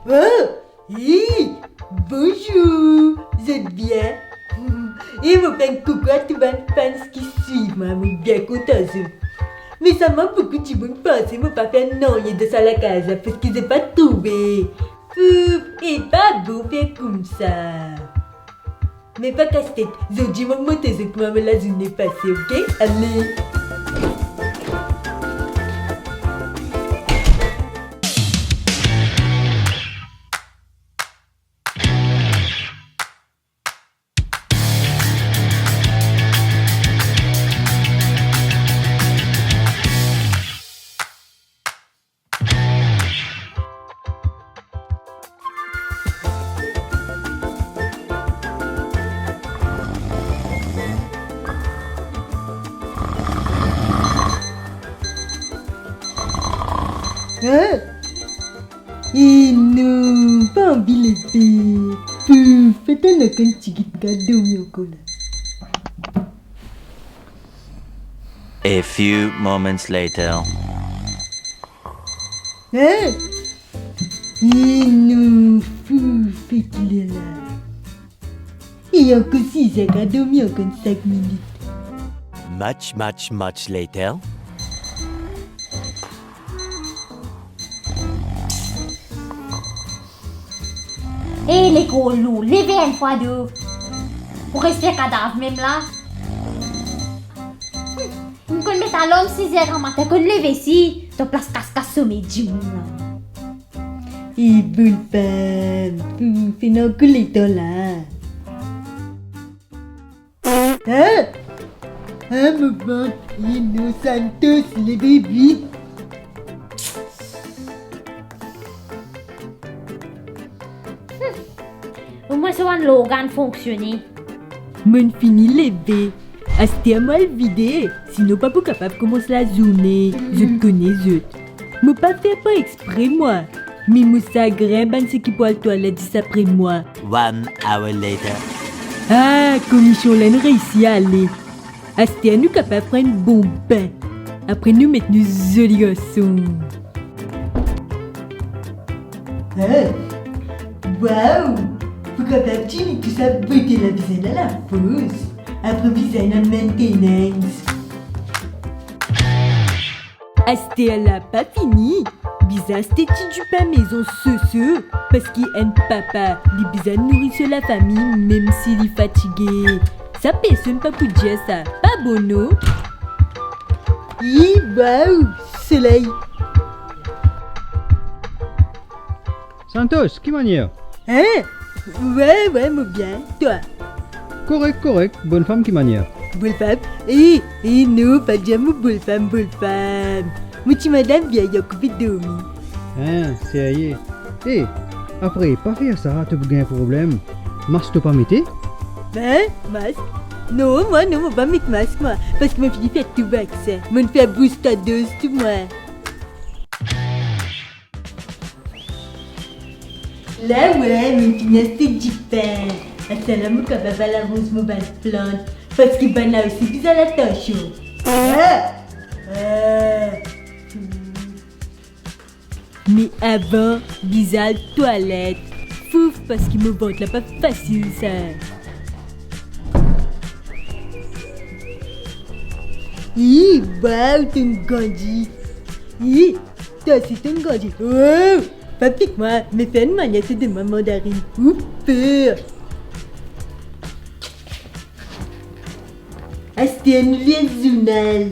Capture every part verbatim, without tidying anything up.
Oh, hi, bonzour, zot bien? E mo fer enn koukou a tou bann fans ki swiv mwa, mo bien kontan zot. Me selman boukou dimoun panse mo pa fer nanye dan sa lakaz la, parski zot pa trouve. Fouf, e pa bon fer koumsa. Me pa kas tet, zordi mo montre zot kouma mo lazourne pase, ok? Ale! Hein? E non, pa anvi leve. Pouf, atann ankor enn tigit, kapav dormi ankor la. A few moments later. Hein? E non, Fouf, ki ler la? E ankor siz er, kapav dormi ankor enn sink minit. Much, much, much later. E le gro lou, leve enn fwa do. Pou res fer kadav mem la. Hmm, nou konn met alarm siz er gramatin, konn leve si, dan plas kas kas some dimoun la. E boul fam, pou finn ankor letan la. Hein? Hein, mo vant, e non Santos, leve vit. Hmm. Omwin so bann lorgan fonksione. Mo'nn fini leve. Aster mo al vide, sinon pa pou kapav koumans lazourne. Mm. Zot kone zot. Mo pa fer par expre mwa, me mo sagrin bann seki pou al twalet zis apre mwa. One hour later. Ah, komision la inn reisi ale. Aster nou kapav pran enn bon bin. Apre nou met nou zoli garson. Ah, waw! Pou kapav tini tou sa bote la bizin al lapoz. Apre bizin al maintenance. Aster la pa fini, bizin aste ti dipin mezon so so, parski enn papa, li bizin nouri so lafami, mem si li fatige. Sa personn pa pou dir sa, pa bon non? Ih, waw, soley! Santos, ki manier? Hein? Wi, wi, mo bien. Twa? Korek, korek. Bonnfam, ki manier? Bonnfam? Eh, eh, non, pa dir mo bonnfam, bonnfam. Mo ti madam bien, li ankor pe dormi. Hein, serye? Eh, apre, pa fer sa, to pou gagn problem. Mask to pa mete? Hein? Mask? Non, mwa, non, mo pa met mask, mwa. Parski mo fini fer tou vaksin. Mo'nn fer booster dose tou, mwa. La, wi, mo finn aste dipin. Aster la mo kapav al aroz mo bann plant, parski bann la osi bizin latansion. Ah! Ah! Me avan, bizin al twalet. Fouf, parski mo vant la pa fasil sa. Ih, waw, to'nn grandi. Ih, twa osi to'nn grandi. Oh, pa pik mwa, me fer enn manier to donn mwa mandarin. Ou per. Aster nou lir zournal.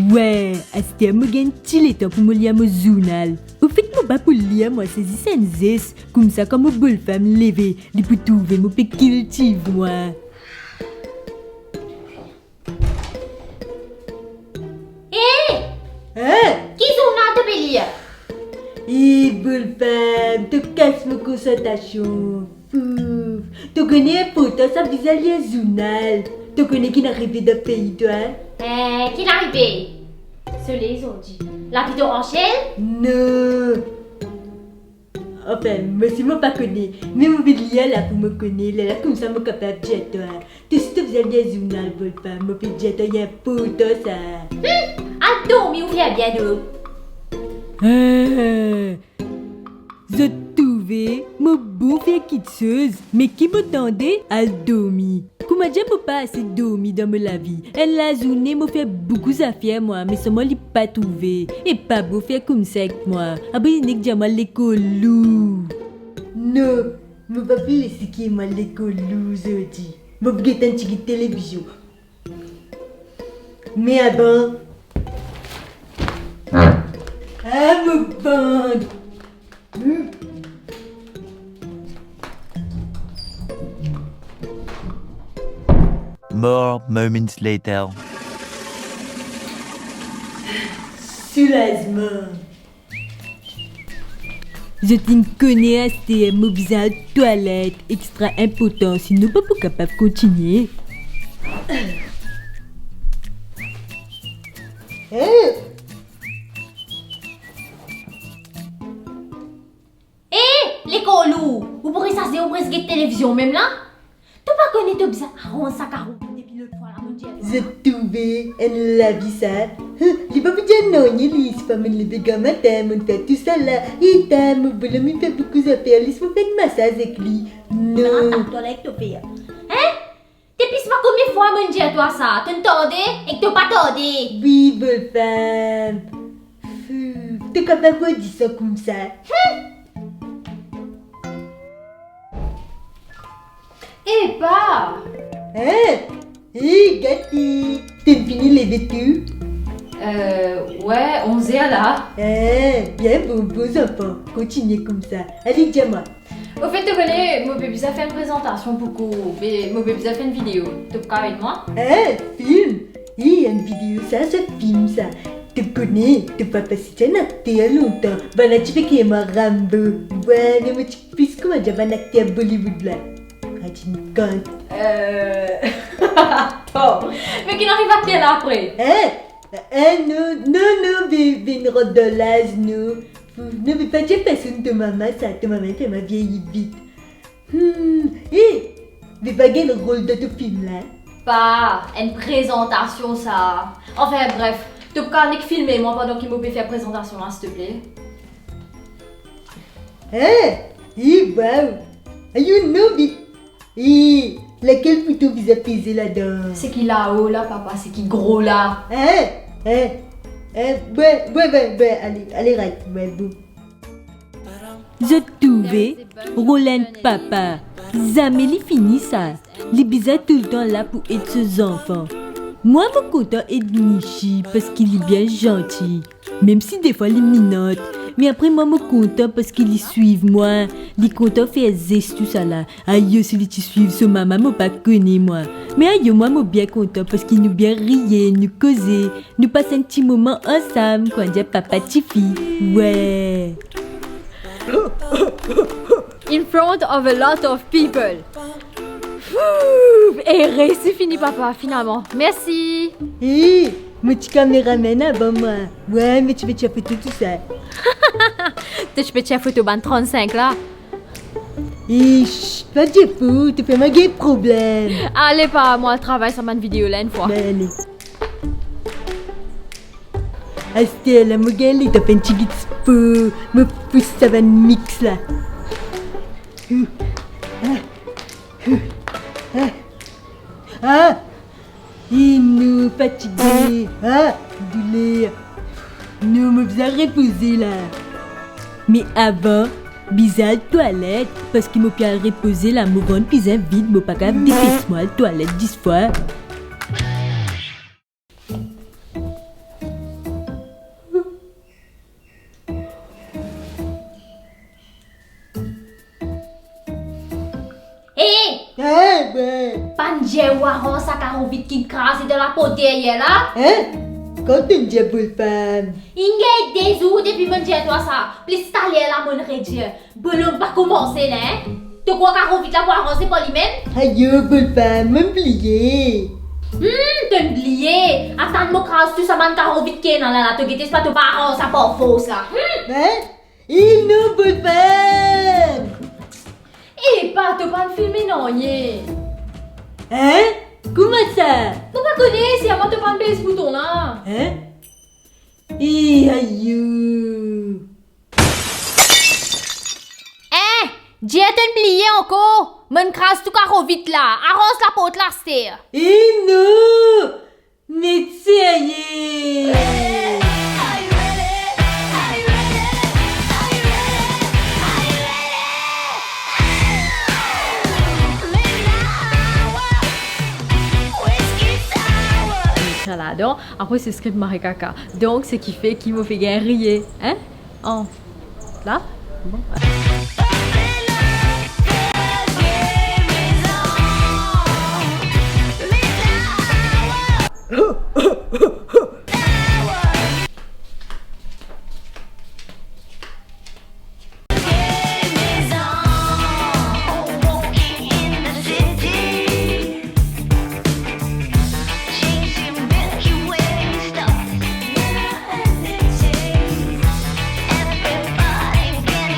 Wi, aster mo gagn ti letan pou mo lir mo zournal. Ofet, mo pa pou lir mwa, se zis enn zes. Koumsa, kan mo bonnfam leve, li pou trouve mo pe kiltiv mwa. Eh! Hein? Ki zournal to pe lir? Eh, bonnfam, to kas mo konsantrasion. Fouf. To kone inportans sa bizin lir zournal? To kone ki'nn arive dan pei twa? Eh, ki'nn arive? Soley zordi. Lapli to ansel? Non. Anfin, mo si mo pa kone, me mo vinn lir la pou mo kone, lerla koumsa mo kapav dir twa. To si to bizin lir zournal, bonnfam, mo pe dir twa li inportan sa. Hmm, al dormi, ou fer bien do. Eh, zot trouve mo bon fer kitsoz, me ki mo tande, al dormi. Koumadir mo pa ase dormi dan mo lavi? Enn lazourne mo fer boukou zafer mwa, me selman li pa trouve. E pa bon fer koumsa ek mwa. Apre li nek dir mwa lekolo. Non, mo pa pou les li krie mwa lekolo zordi. Mo pou get enn tigit televizion. Me avan. Ah, mo band. Hmm. More moments later. Soulazman. Zot inn kone aster mo bizin al twalet extra inportan, sinon pa pou kapav kontigne. Eh! Eh, lekolo, ou pou res aze, ou pou res get televizion mem la? To pa kone to bizin aranz sa karo depi lot fwa la, mo dir twa. Zot trouve enn lavi sa? Huh, li pa pou dir nanye li, si pa monn leve gramatin, monn fer tousala. Eta, mo bolom inn fer boukou zafer, les mo fer enn masaz ek li. Non. Atann, to la ek to fer. Hein? Depi sipa konbien fwa monn dir twa sa, to'nn tande ek to pa tande. Wi, bolfam. Huh, to kapav dir sa koumsa? Hmm. Epa! Hein? Eh, gate, to'nn fini leve tou? Euh, ouais, onze heures la. Eh, bien bon, bon zanfan. Kontigne koumsa. Ale, dir mwa. Ofet, to kone, mo pe bizin fer enn prezantasion pou kour, be mo pe bizin fer enn video. To pou kapav ed mwa? Eh, film? Eh, enn video sa, sa film sa. To kone, to papa se ti enn akter lontan. Bann la ti pe krie mwa Rambo. Wi, me mo ti plis koumadir bann akter Bollywood la. Rajinikanth. Euh, atann, me ki'nn ariv akter la apre? Eh, eh, non, non, non, be, be, inn rant dan laz, non. Non, be pa dir personn to mama sa, to mama inn fer mwa vieyi vit. Hmm, eh, be pa gagn rol dan to film la? Pa, enn prezantasion sa. Anfin, bref, to pou kapav nek filme mwa pandan ki mo pe fer prezantasion la, silteple. Eh, eh, wow. Ayo non, be, eh, lakel bouton bizin peze ladan? Seki lao la, papa, seki gro la. Eh, eh, eh, be, be, be, be, ale, ale, right, be, bon. Zot trouve, rol enn papa, zame li fini sa. Li bizin toultan la pou ed so zanfan. Mwa, mo kontan ed Nishi parski li bien zanti. Mem si defwa li minant, me apre mwa, mo kontan parski li swiv mwa, li kontan fer zes tousala. Ayo, si li ti swiv so mama, mo pa kone mwa. Me ayo, mwa, mo bien kontan parski nou bien riye, nou koze, nou pas enn ti moman ansam, koumadir papa tifi. Wi. In front of a lot of people. Phew, e resi fini, papa, finalman. Mersi. Eh, mo ti kameramann avan mwa. Wi, mo ti pe tir foto tousala. To ti pe tir foto bann trannsink la? Eh, shh, pa dir fou, to fer mwa gagn problem. Ale, pa mwa, travay sa bann video la enn fwa. Be ale. Aster la mo gagn letan fer enn tigit spor, mo pous sa bann miks la. Ah, ah, ah. Eh non, fatige. Ah, douler. Non, mo bizin repoze la. Me avan, bizin al twalet, parski mo pe al repoze la, mo vant bizin vid, mo pa kapav depes mwa al twalet dis fwa. Eh! Eh, be! Pa'nn dir ou aranz sa karo vit ki kraze dan laport deryer la? Eh? Kan to'nn dir, bolfam? Inn gagn de zour depi mo'nn dir twa sa, plis taler la mo'nn redir. Bolom pa koumanse la, hein? To krwar karo vit la pou aranze par limem? Ayo, bolfam, mo'nn bliye. Hmm, to'nn bliye? Atann mo kraz tou sa bann karo vit ki ena la la, to gete si pa to pa aranz sa par fors la. Hmm. Hein? Eh non, bolfam! Epa, to pa'nn filme nanye. Hein? Kouma sa? Mo pa kone, sirman to pa'nn pez bouton la. Hein? Eh, ayo! Jer, to'nn bliye ankor? Mo'nn kraz tou karo vit la. Aranz laport la aster. Eh non! Met serye! Sa ladan, apre se skit mari kaka. Donk, seki fer ki mo pe gagn riye, hein? An, la? Bon.